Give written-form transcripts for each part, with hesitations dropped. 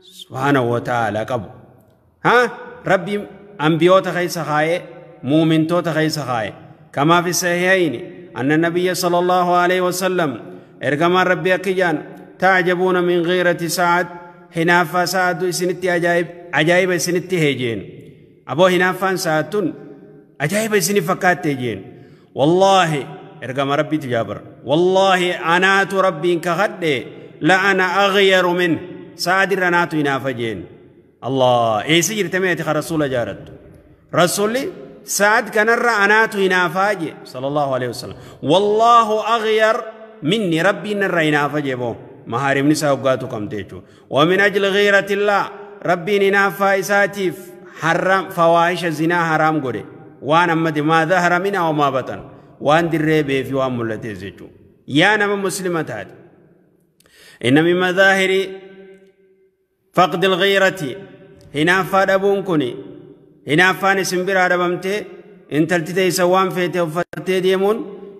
سبحانه وتعالى قبو ها ربي أنبيوت خيس خاي مؤمن توت خيس خاي كما في الصحيحين أن النبي صلى الله عليه وسلم إرجما ربي أكيان تعجبون من غيرة سعد هنافا سعد سنتي عجائب عجائب سنتي هجين أبو هنافا سعد عجائب سنتي فكات هجين والله إرجما ربي تجابر والله أنا ربي كغد لا أنا أغير منه سعد رنات هنافا جين الله إيه سجر تميت رسول جارت رسولي سعد كان أنات هنافا صلى الله عليه وسلم والله أغير مني ربي نرى هنافا جيبو محارم نساء وقاتو كم تيجو ومن أجل غيرة الله ربي نافا إساتيف حرام فواحش الزنا حرام قولي وانا مدي ما ظهر منها وما بطن وان دري في وان ملتي زيجو يا نما مسلمة هاد إن من مظاهر فقد الغيرة هنافا دبون كوني هنافا نسمبر دبمتي انتلتي تيسوان فيتي وفتي ديمون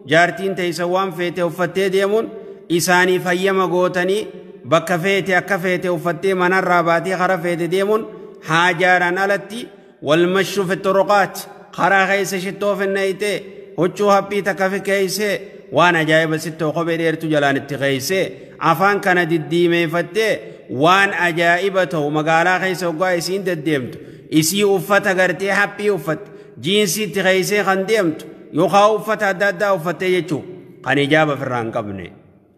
جارتين تيسوان فيتي وفتي ديمون إساني فيما قوتني بكا فيتي أكا فيتي وفتي من الراباتي خرا فيتي ديمون حاجاران ألتي والمشو في الطرقات خرا خيس شتو في النيتي هجو هبي تكفي كيسي وانا جايب ستو خبير ارتو جلان اتخيسي عفان كان دديمي فتي وان أجائبته مقالا خيس وقا إسين دديمتو إسي أفتا غرتي حبي أفت جينسي تخيسي خنديمتو يوخا أفتا دادا أفتي يجو قن إجابة في الرانقبني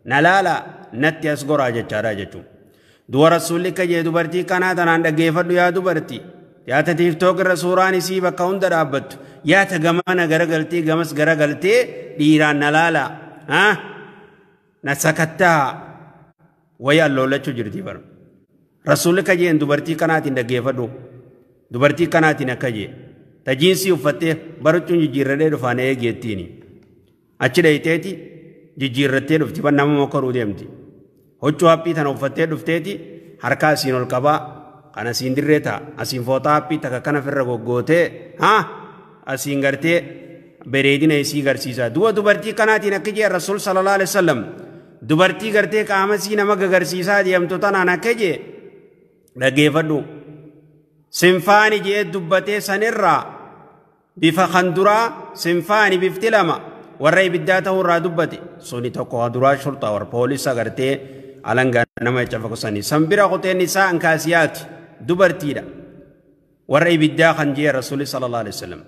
نلالا نتي أسقرا جتشارا جتشو دو رسولي كجي دبرتي كنا تنان دقيفدو يا دبرتي يا تتيفتوك الرسولان إسي بكاون درابت يا تغمانا غرغلتي غمس غرغلتي ديران نلالا ها نسكتها ويا لولا جرتي بر رسولي كجي دبرتي كنا تن دقيفدو دبرتي كنا تن كجي تجينسي وفتي برچون جيرده دفانه جيتيني أچليتي jijjiirrattee dhufti ban nama mokoruu deemti huccuu haphii tana uffattee dhufteeti harka asiin ol qabaa kan asiin dirree ta'a asiin fooxaa haphii takka kana firra goggootee haa asiin gartee bareedina isii garsiisaa du'a dubartii kanaatiin akka jee rasuul sallallahu alaihi wasallam dubartii gartee qaama isii nama gagarsiisaa deemtu tanaan akka jee dhaggeeffadhu sinfaani jee dubbatee sanirraa bifa kan duraa sinfaani bifti lama warra ibiddaa ta'uu irraa dubbate suni tokko duraa shurxaa warra poolisa gartee alangaa nama cafaqsanii sanbira quteen isaa ankaasiyaati dubartiidha warra ibiddaa kan jee rasuuli sallallahu alaihi wasallam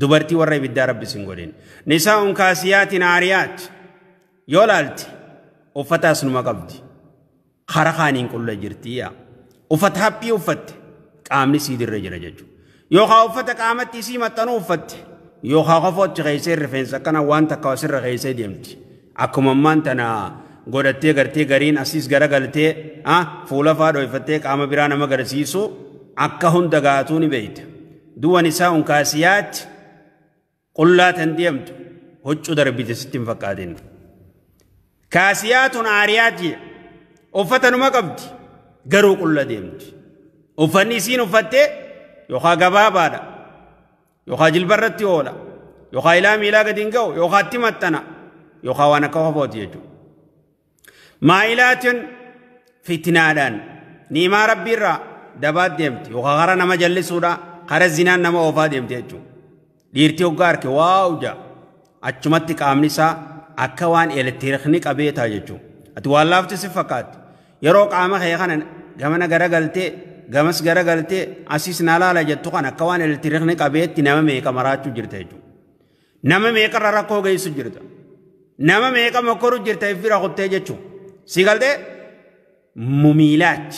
dubartii warra ibiddaa rabbi sin godhin nisaa unkaasiyaatiin aariyaat yoo laalti uffata asnuma qabdi kara kaaniin qulla jirti yaa uffata haphii uffatte qaamni sii dirra jira jechuudha yookaan uffata qaamatti isii maxxanuu uffatte yookaan qofa keessa rifeensa kana waan takka asirra keessa deemti akkuma ammaan tana godhattee gartee gariin asiis garagaltee fuula faa dho'ifattee qaama biraa nama agarsiisu akka hunda gaatuu ni beeyta duwwan isaa unkaasiyaatti qullaa tan deemtu huccuu darbite sitti hin fakkaatin kaasiyaatun aariyaat uffata numa qabdi garuu qulla deemti uffanni isiin uffattee yookaan gabaabaadha yookaan jilbarratti oola yookaan ilaa miilaa gadi hin ga'u yookaan itti maxxana yookaan waan akka qofooti jechuudha. Maa'ilaatiin fitinaadhaan ni'imaa rabbiirraa dabaat deemti yookaan karaa nama jallisuudha karaa zinaan nama oofaa deemti jechuudha. Dhiirtii hoggaa harke waa'u ja'a achumatti qaamni isaa akka waan elektiriikni qabee ta'a jechuudha. Ati waan laafti si fakkaatti yeroo qaama kee kana gamana garagaltee gamas garagaltee asiis na laala jettu kan akka waan elektiriikni qabeetti nama meeqa maraachuu jirta jechuudha. Nama meeqarra rakkoo geessu jirta. Nama meeqa mokkoruu jirta ifira kuttee jechuudha. Si galtee mumiilaach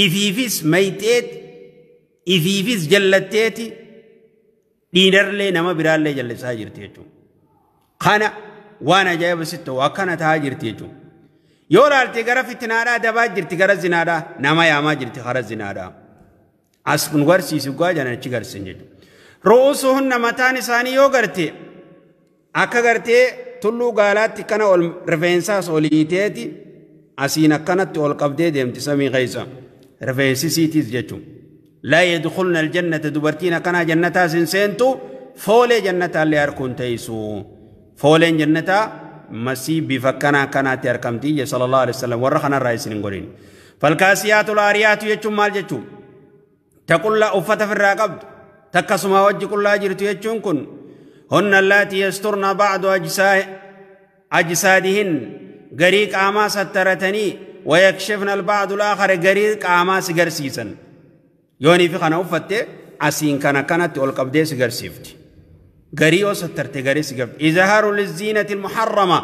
ifiifis mayxeeti ifiifis jallatteeti dhiirarlee nama biraallee jallisaa jirti jechuudha. Kana waan ajaa'iba sitti ta'u akkana ta'aa jirti jechuudha. Yoo laalte gara fitinaadhaa dabaa jirti gara zinaadhaa nama yaamaa jirti gara zinaadhaa. As kun garsiisu gaa jalan achi garsiisan jechuudha. Ru'uusuhunna mataan isaanii yoo garte akka gartee tulluu gaalaatti kana ol rifeensaas ol hiiteeti asiin akkanatti ol qabdee deemti samii keessa rifeensi siitiis jechuudha. Laa yadkhulna aljannata dubartiin akkanaa jannataa sin seentu foolee jannataallee harkuun teessu. Fooleen jannataa masii bifa akkanaa akkanaatti argamti jee sallallahu alaihi wasallam warra kanarraa isin hin godhin. Falkaasiyaatu laariyaatu jechuun maal jechuun? Taqullaa uffata firraa qabdu takkasuma wajji qullaa jirtu jechuun kun hunna allaati yasturna ba'du ajsaadihin garii qaamaa sattaratanii wayakshifna alba'du alaakhara garii qaamaa si garsiisan. Yoonii fi kana uffatte asiin kana kanatti ol qabdee si garsiifti. Garii yoo sattarte garii si garsiifti. Izhaaru liziinati almuharrama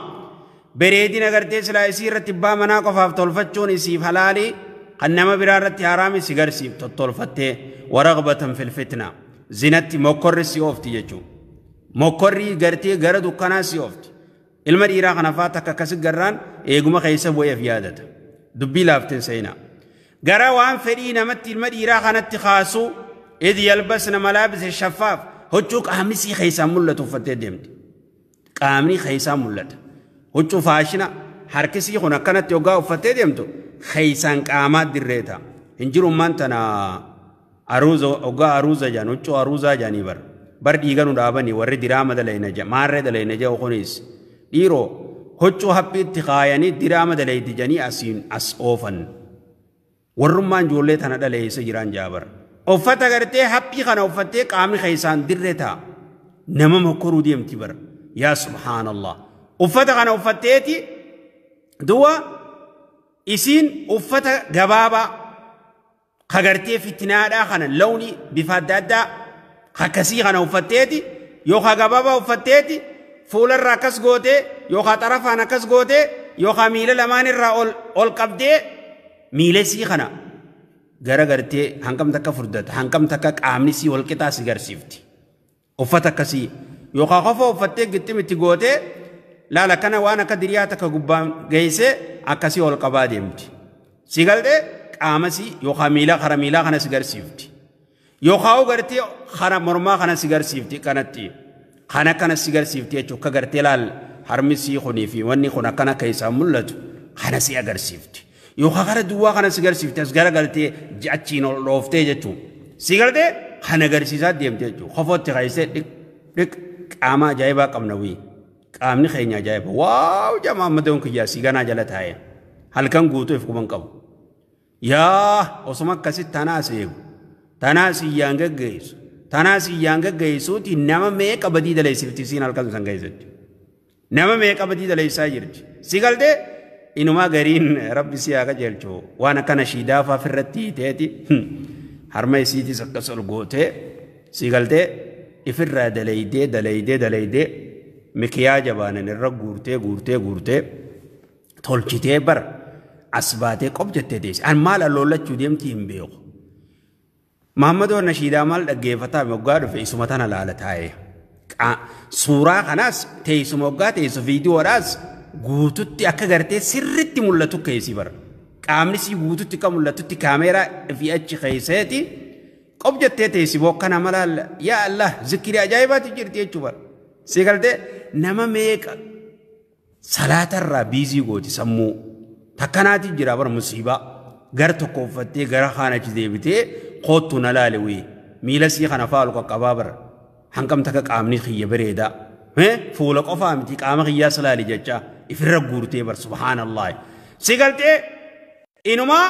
bareedina gartee silaa isii irratti abbaa manaa qofaaf tolfachuun isiif halaalii kan nama biraa irratti haraami si garsiif tottolfattee waragbatan fil fitna zinatti mokkorri si oofti jechuudha. Mokkorri gartee gara dukkanaa si oofti. Ilma dhiiraa kana faa takka akkasi garraan eeguma keessa bu'eef yaadata. Dubbii laafteen seenaa. Gara waan fedhii namatti ilma dhiiraa kanatti kaasuu idh yalbasna malaabisa shaffaaf huccuu qaamni sii keessaan mul'atu uffattee deemti. Qaamni keessaan mul'ata. Huccuu faashina harkisii kun akkanatti hoggaa uffattee deemtu keessaan qaamaa dirree ta'a. Hin jirummaan tana aruuza hoggaa aruuza jedhan huccuu aruuzaa jedhanii bara. Bar dhiiga nu dhaabanii warri diraama dalayna jedha maarree dalayna jedhu kunis dhiiroo huccuu haphiitti kaayanii diraama dalayti jedhanii asiin as oofan. Warrummaan ijoollee tana dhaleessa jiran jaabar. Uffata gartee haphii kana uffattee qaamni keessaan dirree ta'a. Nama mokkoruu deemti bara. Yaa subhaanallah. Uffata kana uffatteeti du'a isiin uffata gabaabaa kagartee fitinaadhaa kana lawni bifa adda addaa akkasii kana uffatteeti yookaan gabaabaa uffatteeti fuularraa akkas gootee yookaan xarafaan akkas gootee yookaan miila lamaan irraa ol qabdee miila sii kana gara gartee hangam takka furdata hangam takka qaamni sii wal qixaa si garsiifti. Uffata akkasii yookaan qofa uffattee gixximitti gootee laala kana waan akka diriyaa takka gubbaan geessee akkasii ol qabaa deemti. Si galtee qaama sii yookaan miila kara miilaa kana si garsiifti. Yookaan gartee kara mormaa kana si garsiifti kanatti kana kana si garsiifti jechuudha akka gartee laal harmi sii kunii fi wanni kun akkana keessaa mul'atu kana si agarsiifti. Yookaan kara duwwaa kana si garsiifti as gara galtee achiin ol dhooftee jechuudha. Si galtee kana agarsiisaa deemte jechuudha. Kofootti kaayisee dhiq dhiq qaama ajaa'ibaa qabna wii. Qaamni keenya ajaa'iba. Waaw jamaa ammadoon kiyyaa si ganaa jala taa'e. Halkan guutuu if quban qabu. Yaa osuma akkasitti tanaas eegu. Tanaas iyyaan gaggeessu. Tanaas iyyaan gaggeessuuti nama meeqa badii daleessifti siin halkan san keessatti. Nama meeqa badii daleessaa jirti. Si galtee inumaa gariin rabbi si haa qajeelchu waan akkana shiidaa fa'aa ofirratti hiiteeti harma isiitis akkas ol gootee si galtee ifirraa daleeydee daleeydee daleeydee mikiyaa jabaanan irra guurtee guurtee guurtee tolchitee bara as baatee qob jettee teesse. An maal alloolachuu deemti hin beeku. Mahammadoo nashiidaa maal dhaggeeffataa moggaa dhufe isuma tana laala taa'ee. Suuraa kanaas teessuma moggaa teessu viidiyoodhaas guututti akka gartee sirritti mul'atu keessi bara. Qaamni sii guututti akka mul'atutti kaameeraa fi achi keesseeti qob jettee teessi bokkana malaalla yaa Allah zikirii ajaa'ibaati jirti jechuu bara. Si galtee nama meeqa salaatarraa biizii gooti sammuu takkanaati jira bara musiibaa gara tokko uffattee gara kaan achi deebitee kootu na laale wii miila sii kana faalu qaqqabaa bara hangam takka qaamni kiyya bareedaa fuula qofaa miti qaama kiyyaas laali jecha ifirra guurtee bar subhaanallah si galtee inumaa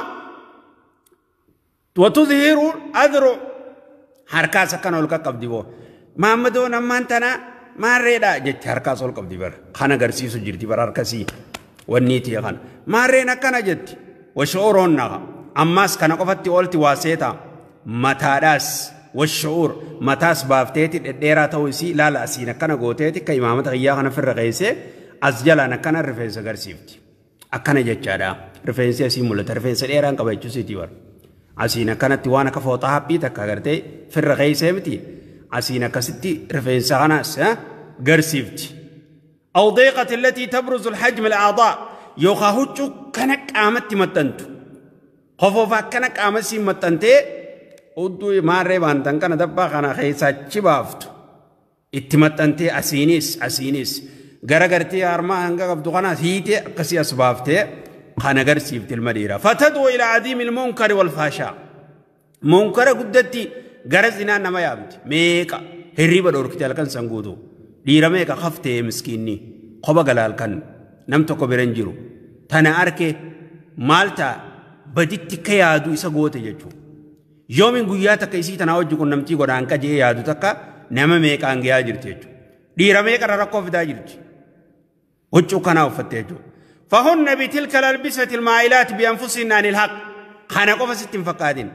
watudhiru adru harkaas akkana ol qaqqabdi boo maammadoon ammaan tana maarreedha jetti harkaas ol qabdi bara kana agarsiisu jirti bara harkasii wanni ta'e kana maarreen akkana jetti washuuroon naqa ammaas kana qofatti oolti waa seeta mataadhaas washuur mataas baafteeti dhedheeraa ta'uu isii laala asiin akkana gooteeti akka imaamata kiyyaa kana firra qeessee as jalaan akkana rifeensa agarsiifti akkana jechaadha rifeensi asii mul'ata rifeensa dheeraan qaba jechuusiiti bara asiin akkanatti waan akka fooxaa haphii takka agartee firra qeessee miti asiin akkasitti rifeensa kanaas garsiifti. أو ضيقة التي تبرز الحجم الأعضاء يوخا هجو كنك آمت متنتو خفوفا كنك آمسي متنتي ودو ماري بانتن كان دبا خنا خيسا چبافتو اتمتنتي أسينيس أسينيس غرغرتي أرما هنگا قبضو خنا هيتي قسي أسبافتي خنا غرسيفت المديرة فتدعو إلى عظيم المنكر والفحشاء منكر قدتي غرزنا نما يابت ميكا هريبا دوركتي الكن سنگودو dhiira meeqa haftee miskiinni qoba galaalkan nam tokko bira hin jiru tana arke maal ta'a Baditti ka yaadu isa goote jechuudha. Yoomiin guyyaa takka isii tanaa hojii qunnamtii godhaan qajee yaadu takka nama meeqaan gahaa jirti jechuudha. Dhiira meeqarra rakkoo fidaa jirti. Huccuu kanaa uffatte jechuudha. Fahunna bitilka lalbisati ilmaa'ilaati bi'anfusihinna anil haq. Kana qofa sitti hin fakkaatin.